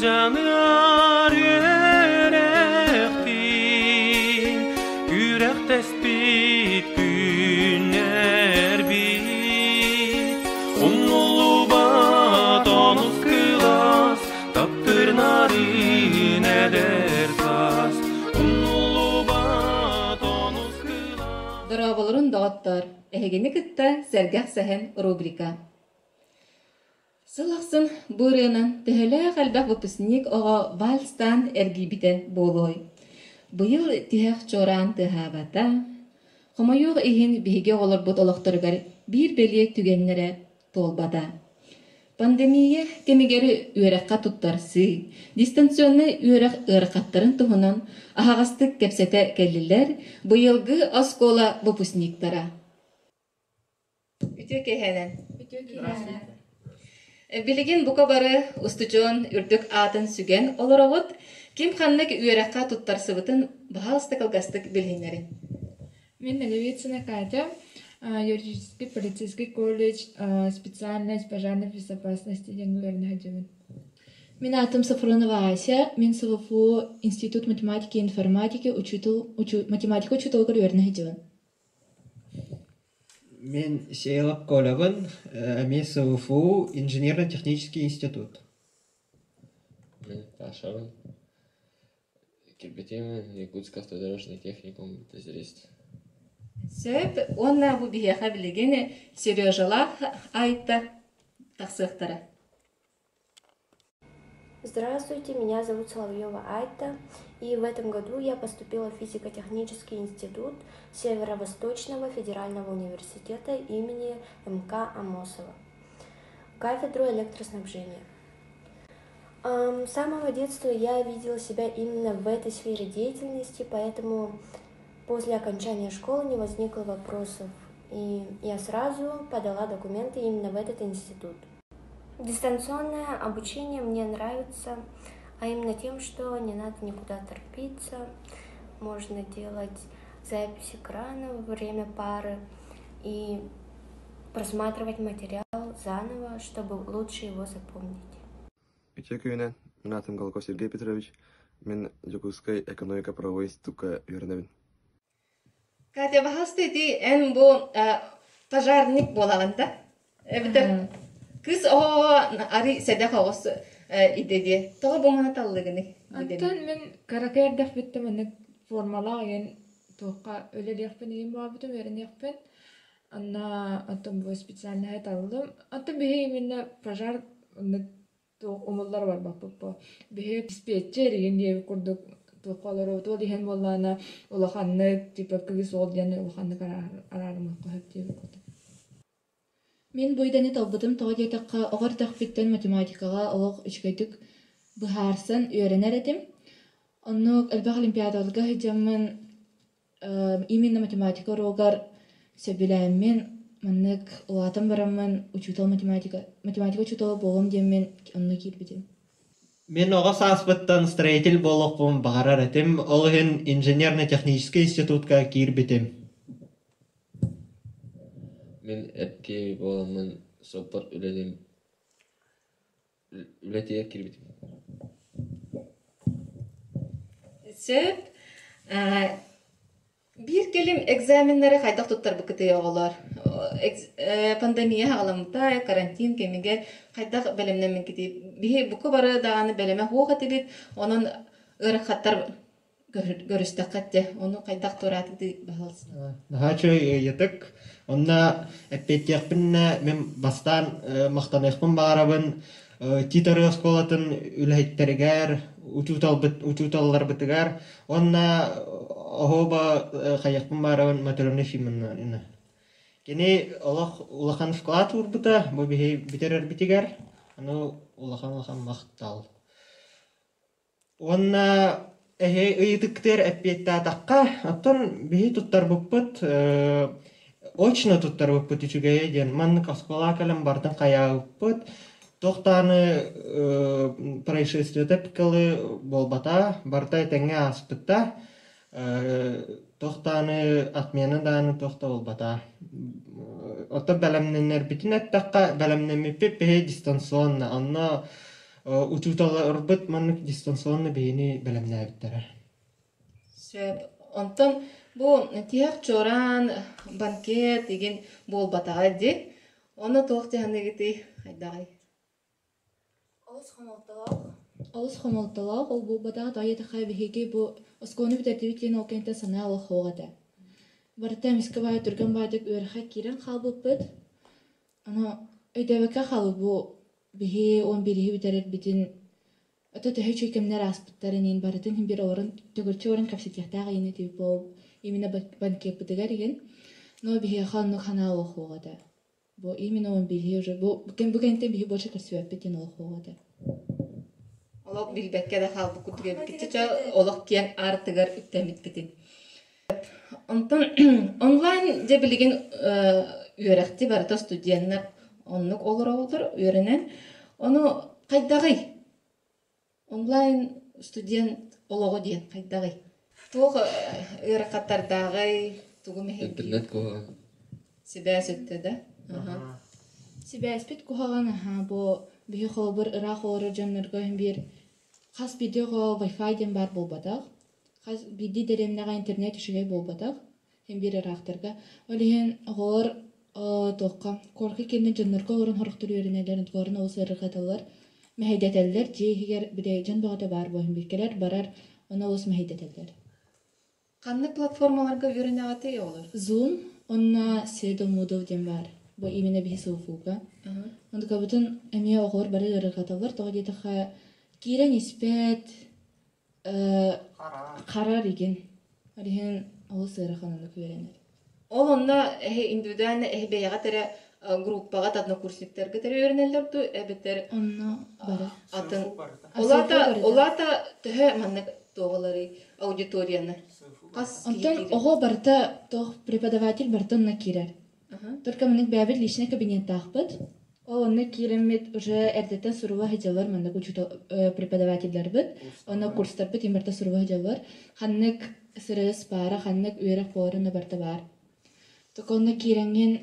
дьаныар үөрэхтиин күрэхтэспит күннэрбит умнуллубат онус кылаас таптыыр нарын эдэр саас умнуллубат онус кылаас Дорооболорун доҕоттоор, эһигини кытта Сэргэх сэһэн рубрика. Сыл ахсын бу ырыанан төһөлөөх элбэх выпускник оҕо вальстаан эргийбитэ буолуой? Быйыл тиһэх чуораан тыаһаабата. Хомойуох иһин биһиги оҕолорбут олохторугар биир бэлиэ түгэннэрэ туолбата. Пандемия кэмигэр үөрэххэ туттарсыы, дистанционнай үөрэх ыарахаттарын туһунан аһаҕастык кэпсэтэ кэллилэр быйылгы оскуола выпускниктара. Үтүө киэһэнэн. Үтүө киэһэнэн. Билигин бука бары устудьуон үрдүк аатын сүгэн олороҕут. Ким ханнык үөрэххэ туттарсыбытын баһаалыста кылгастык билиһиннэриҥ. Мин Налевицына Катя, юридический полицейский колледж, специальность пожарной безопасности диэн үөрэнэ сылдьабын. Мин аатым Сафронова Ася, мин СВФУ Институт математики и информатики учуутал, математика учууталыгар үөрэнэ сылдьабын. Мин Сейлов Колябын, эмиэ СВФУ инженерно-технический институт. Мин Пашабын. Кирбитим Якутский автодорожный техникум дизелист. Сөп уонна бу биһиэхэ билигин Сережалаах Айта тахсыахтара. Здравствуйте, меня зовут Соловьева Айта, и в этом году я поступила в физико-технический институт Северо-Восточного федерального университета имени МК Амосова, кафедру электроснабжения. С самого детства я видела себя именно в этой сфере деятельности, поэтому после окончания школы не возникло вопросов, и я сразу подала документы именно в этот институт. Дистанционное обучение мне нравится, а именно тем, что не надо никуда торопиться, можно делать запись экрана во время пары и просматривать материал заново, чтобы лучше его запомнить. Үтүө күнүнэн, мин аатым Голков Сергей Петрович, мин Дьокуускай экономика-правовой институкка үөрэнэбин. Катя, баһаалыста ити эн бу пожарник буолаҕын да? Эбэтэр кыыс оҕоҕо арый сэдэх оҕус идэ диэ. Тоҕо бу маны таллыгыный? Антон мин кыракый эрдэхпиттэн маннык формалаах игин туохха үлэлиэхпин игин баҕарбытым, үөрэниэхпин. Анна оттон бу специальноһы таллым. Оттон биһи именно пожар оннук туох умуллар барбаппыт бу. Биһи диспетчер игин диэбит курдук туохха олоробут ол иһин буоллаҕына улаханнык типа кыыс уол диэн улаханнык араарымыахха сөп диэбит курдук. Мин бу идэни талбытым тоҕо диэтэххэ, оҕо эрдэхпиттэн математикаҕа олох үчүгэйдик быһаарсан үөрэнэр этим. Оннук элбэх олимпиадаларга сылдьаммын именно математика уруогар сөбүлээммин маннык улаатан бараммын учуутал математика математика учуутала буолуом диэммин онно киирбитим. Мин оҕо сааспыттан строитель буолуохпун баҕарар этим, ол иһин инженерно-техническэй институтка киирбитим. Мин эркиэй буоламмын суоппар үлэлиим үлэтигэр киирбитим. Сөп. Биир кэлим экзаменнары хайдах туттарбыккытый оҕолор? Пандемия саҕаламмыта, карантин кэмигэр хайдах бэлэмнэммиккитий? Биһи бука бары даҕаны бэлэмэ суох этибит, онон ыарахаттар көрүстэххэ дьэ, ону хайдах туораатыгытый баһылыста? Наһаа үчүгэй ыйытык. Онно эппиэттиэхпинэ мин бастаан махтаныахпын баҕарабын Титары оскуолатын үлэһиттэригэр, учууталбыт учууталларбытыгар уонна оһуоба хайыахпын баҕарабын Матрена Ефимовна. Кини олох улахан вклад уурбута бу биһи бүтэрэрбитигэр, ону улахан-улахан махтал. Уонна эһи ыйытыктыыр эппиэттээтэххэ, оттон биһи туттарбыппыт очно туттарбыппыт үчүгэйэ диэн маннык оскуолаҕа кэлэн барытын хайаабыппыт, туох даҕаны происшествиета пикалы буолбата, барыта этэҥҥэ ааспыта, туох даҕаны отмена даҕаны туох да буолбата. Оттон бэлэмнэнэрбитин эттэххэ, бэлэмнэммиппит биһи дистанционно, онно. Учууталларбыт маннык дистанционно биһини бэлэмнээбиттэрэ. Сөп. Онтон бу тиһэх чуораан банкет игин буолбатаҕа дии. Ону туох дьаһаныгытый хайдаҕый? Олус хомолтолоох. Олус хомолтолоох ол буолбатаҕа тоҕо диэтэххэ биһиги бу оскуоланы бүтэрдибит диэн ол кэнниттэн санаа олох суох этэ. Барыта эмискэ баай түргэн баайдык үөрэххэ киирэн хаалбыппыт. Аны өйдөөбөккө хаалбыт бу биһи уон биириһи бүтэрэрбитин ото төһө үчүгэй кэмнэр ааспыттарын иһин барытын иһин биир олорон төгүрүччү олорон кэпсэтиэхтээх иһин этибит буол именно банкеппытыгар иһин. Но биһиэхэ оннук санаа олох суох этэ. Бу именно он биһи уже бу бу кэнниттэн биһи больше көрсүбэппит диэн олох суох этэ. Олох билбэккэ да хаалбыт курдук эбиккит олох киэҥ аартыгар үктэммиккитин. Онтон онлайн дьэ билигин үөрэхти барыта студеннар оннук олороллор үөрэнэн. Ону хайдаҕый? Онлайн студент олоҕо диэн хайдаҕый? Туох ыарахаттардааҕый? Тугу мэһэйдиир? Интернет куһаҕан. Сибээс өттө да? Сибээспит куһаҕан аһаа бу биһи холобур ыраах олорор дьоннорго биир хас биирдии оҕо Wi-Fi диэн баар буолбатах. Хас биирдии дэриэбинэҕэ интернет үчүгэй буолбатах. Син биир ыраахтарга. Ол иһин оҕолор туохха куоракка киирэн дьоннорго олорон сорохтор үөрэнэллэр, онтуларын олус ыарырҕаталлар, мэһэйдэтэллэр. Дьиэ иһигэр били дьон бөҕөтө баар буолан биир кэлэр, барар, ону олус мэһэйдэтэллэр. Ханнык платформаларга үөрэнэҕитий оҕолор? Zoom уонна Sedo Moodle диэн баар. Бу именно биһи СУФУ-га. Онтукабытын эмиэ оҕолор бары ыарырҕаталлар. Тоҕо диэтэххэ, киирэн испэт, харар игин. Ол иһин олус ыарахан оннук үөрэнэр. Ол онно эһи индивидуально эһи бэйэҕит эрэ группаҕа однокурсниктаргыт эрэ үөрэнэллэр дуу эбэтэр Онно бары. атын Улаата улаата төһө маннык туоҕаларый аудиторияны хас Онтон оҕо барыта туох преподаватель барыта онно киирэр. Только маннык бэйэбит личный кабинеттаахпыт. Ол онно киирэммит уже эрдэттэн сурула сылдьаллар маннык учуутал преподавателлэрбит, онно курстарбыт им барыта сурула сылдьаллар. Ханнык сырыс баара, ханнык үөрэх буолара онно барыта баар. Только онно киирэҥҥин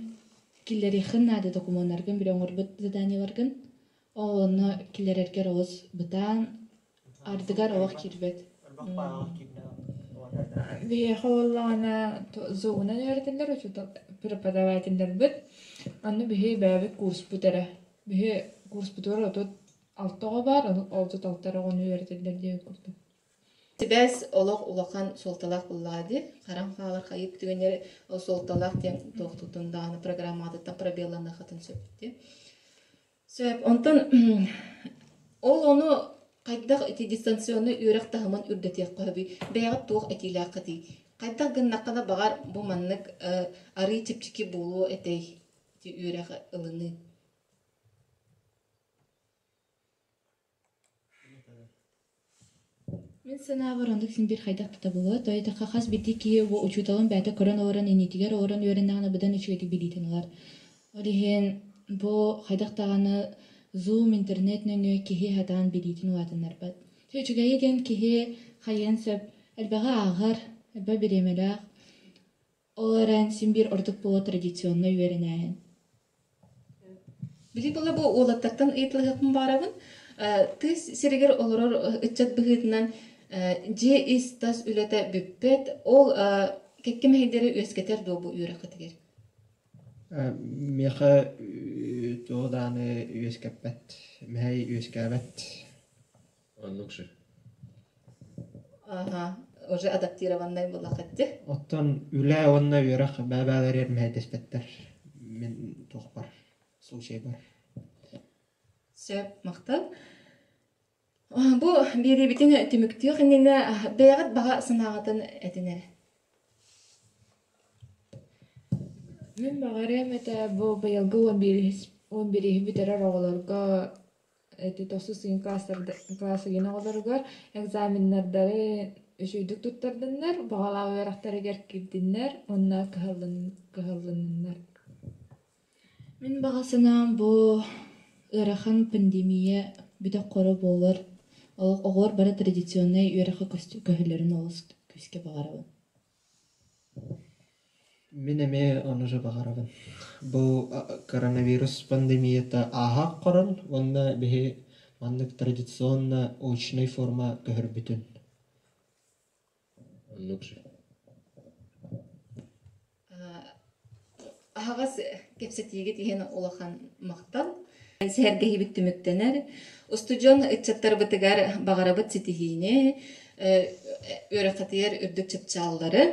киллэриэххин наада докумуоннаргын, били оҥорбут заданиеларгын. Ол онно киллэрэргэр олус бытаан, ардыгар олох киирбэт. Биһиэхэ буоллаҕына Zoom-унан үөрэтэллэр учуутал преподавателлэрбит. Аны биһи бэйэбит курспут эрэ. Биһи курспутугар 36 оҕо баар, ону 36 эрэ оҕону үөрэтэллэр диэн курдук. Сибээс олох улахан суолталаах буоллаҕа дии. Харан хаалар хайык түгэннэри суолталаах диэн туохтуутун даҕаны программатыттан пробелланыаххытын сөп дии. Сөп. Онтон ол ону хайдах ити дистанционнай үөрэх таһымын үрдэтиэххэ сөбүй? Бэйэҕит туох этиилээххитий? Хайдах гыннаххына баҕар бу маннык арыый чэпчэки буолуо этэй ити үөрэх ылыныы? Мин санаабар оннук син биир хайдах да табыллыбат, тоҕо диэтэххэ хас биирдии киһи бу учууталын бэйэтэ көрөн олорон иннитигэр олорон үөрэннэҕинэ быдан үчүгэйдик билиитин ылар. Ол иһин бу хайдах даҕаны Zoom, интернет нөҥүө киһи сатаан билиитин улаатыннарбат. Үчүгэйэ диэн киһи хайыан сөп, элбэҕи ааҕар, элбэх бириэмэлээх, ол эрэн син биир ордук буолуо традиционнай үөрэнээһин. Били була бу уолаттартан ыйыталаһыахпын баҕарабын. Тыа сиригэр олорор ыччат быһыытынан дьиэ ис-тас үлэтэ бүппэт. Ол кэккэ мэһэйдэри үөскэтэр дуо бу үөрэххитигэр? Миэхэ туох даҕаны үөскэппэт, мэһэй үөскээбэт. Оннук же. Ага, уже адаптированнай буоллаххыт дии. Оттон үлэ уонна үөрэх бэйэ-бэйэлэригэр мэһэйдэспэттэр мин туохпар, случайбар. Сөп, махтал. Бу биэриибитин түмүктүөх иннинэ бэйэҕит баҕа санааҕытын этин эрэ. Мин баҕарыам этэ бу быйылгы 11-иһи бүтэрэр оҕолорго ити тохсус ыйын классыгын оҕолоругар экзаменнардары үчүгэйдик туттардыннар, баҕалаах үөрэхтэригэр киирдиннэр уонна кыһаллыннар. Мин баҕа санаам бу ыарахан пандемия бүтэх хоро буолар. Оҕолор бары традиционнай үөрэххэ көһөллөрүн олус күүскэ баҕарабын. Мин эмиэ ону же баҕарабын. Бу коронавирус пандемията ааһа хорон уонна биһи маннык традиционно очнай форма көһөрбүтүн. Оннук же. Аһаҕас кэпсэтиигэ тиһэн улахан махтал. Сэһэргэһиибит түмүктэнэр. Устудьуон ыччаттарбытыгар баҕарабыт ситиһиини, үөрэххитигэр үрдүк чыпчааллары.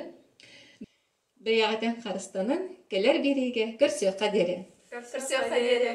Бэйэҕитин харыстанын, кэлэр биэриигэ көрсүөххэ диэри. Көрсүөххэ диэри.